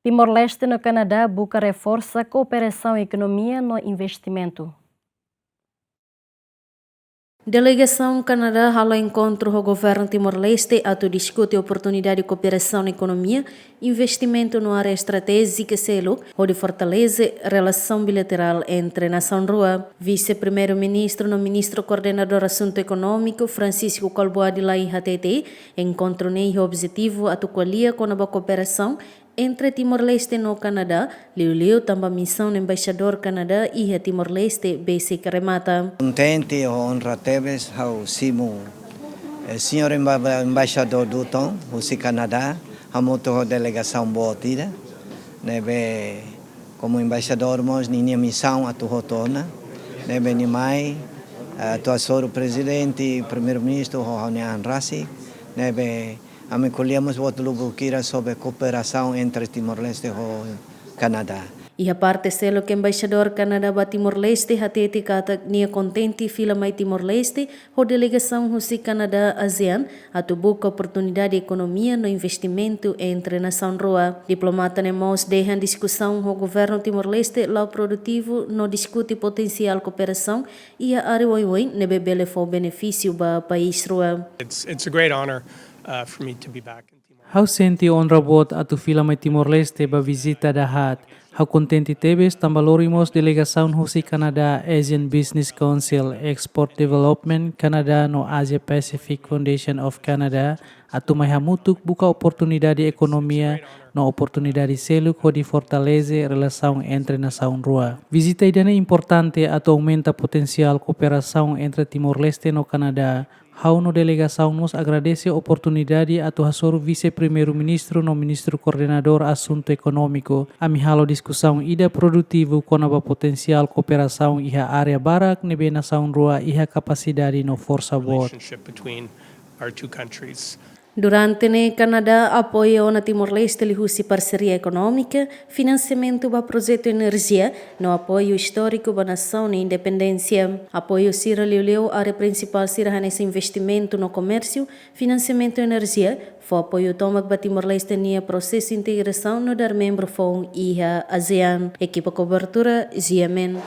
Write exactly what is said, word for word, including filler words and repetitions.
Timor-Leste no Kanadá buka reforsa kooperasaun ekonomia no investimentu. Delegasaun Kanadá halo enkontru ho governu Timor-Leste atu diskute oportunidade kooperasaun ekonomia, investimentu no área estratéjika seluk, hodi fortalese relasaun bilaterál entre nasaun rua. Vise-Primeiru-Ministru no Ministru Koordenadór Asuntu Ekonómiku, Francisco Kalbuadi Lay hatete, enkontru ne'e iha objetivu atu ko'alia kona-ba kooperasaun entre Timor-Leste no Kanadá, liuliu tanba misaun Embaixadór Kanadá iha Timor-Leste besik remata. Kontente ho onra tebes ha'u simu, eh, señór emba-, Embaixadór Dutton, husi Kanadá, hamutuk ho delegasaun boot ida, ne'ebé komu embaixadór mós ninia misaun atu hotu ona, ne'ebé nia mai, eh, atu hasoru Prezidente, Primeiru-Ministru, ho ha'u-nia an rasik, ne'ebé ami ko'alia mós buat lubuk hira sobre kooperasaun entre Timor-Leste ho Kanadá. Iha parte seluk, Embaixadór Kanadá ba Timor-Leste hatete katak nia kontente fila mai Timor-Leste ho delegasaun husi Kanadá ASEAN atu buka oportunidade ekonomia no investimentu entre nasaun rua. Diplomata ne'e mós dehan diskusaun ho governu Timor-Leste la'o produtivu no diskute potensiál kooperasaun iha área oioin ne'ebé bele fó benefísiu ba país rua. It's, it's a great honor, uh, for me to be back in Timor. Ha'u sente onra boot atu fila mai Timor-Leste ba vizita dahaat. Ha'u kontente tebes tanba lori mós delegasaun husi Kanadá, Asian Business Council, Export Development Canada no Asia Pacific Foundation of Canada atu mai hamutuk buka oportunidade ekonomia no oportunidade seluk hodi fortalese relasaun entre nasaun rua. Vizita ida-ne'e importante atu aumenta potensiál kooperasaun entre Timor-Leste no Kanadá. Ha'u no delegasaun mós agradese oportunidade atu hasoru Vise-Primeiru-Ministru no Ministru Koordenadór Asuntu Ekonómiku. Ami halo diskusaun ida produtivu kona-ba potensiál kooperasaun iha área barak ne'ebé nasaun rua iha kapasidade no forsa boot. Relationship between our two countries. Durante ne'e Kanadá apoia ona Timor-Leste liuhusi parseria ekonómika, finansiamentu ba projetu enerjia, no apoiu istóriku ba nasaun nia independénsia. Apoiu sira liuliu área prinsipál sira hanesan investimentu no komérsiu, finansiamentu enerjia, fó apoiu tomak ba Timor-Leste nia prosesu integrasaun nu'udar membru foun iha ASEAN. Ekipa kobertura, G M N.